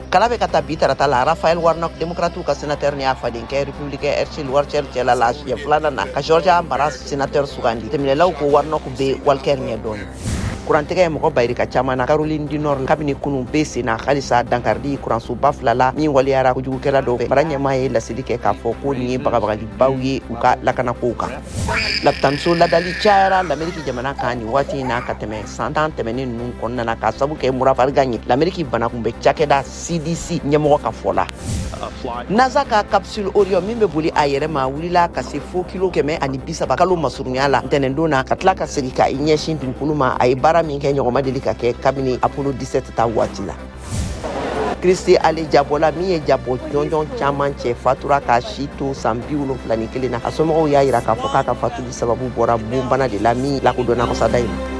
Kala bɛ ka ta bi tarata la, Raphael Warnock, Démocratew ka sénateur, ni a fadenkɛ républicain Herschel Walker cɛla la siɲɛ filanan na ka Georgia mara sénateur sugandi. Tɛmɛnɛlaw ko Warnock bɛ Walker ɲɛ dɔɔni. Kurantigɛ ye mɔgɔ bayirika caman na Caroline du Nord kabini kunun bɛ sen na halisa. Dankaridi kuransoba fila la min waleyara kojugukɛla dɔw fɛ, mara ɲɛmaa ye laseli kɛ k'a fɔ ko nin ye bagabagalibaw ye u ka lakanakow kan. Lapitaniso ladali cayara Lameriki jamana kan nin waati in na ka tɛmɛ san 10 tɛmɛnen ninnu kɔnɔna na, k'a sabu kɛ mura farigan ye, Lameriki banakunbɛ cakɛda CDC ɲɛmɔgɔ ka fɔ la. NASA ka capsule Orion min bɛ boli a yɛrɛ ma wulila ka se fo kilo 130 kalo masurunya la ntɛnɛndon na, ka tila ka segin ka i ɲɛsin dugukolo ma. A ye baara min kɛ, ɲɔgɔn ma deli ka kɛ kabini Apollo 17 ta waati la. Kirstie Alley, jabɔla min ye jabɔ jɔnjɔn caman cɛ, fatura k'a si to san 71 na. A somɔgɔw y'a yira k'a fɔ k'a ka fatuli sababu bɔra bonbana de la min lakodɔnna kɔsada in na.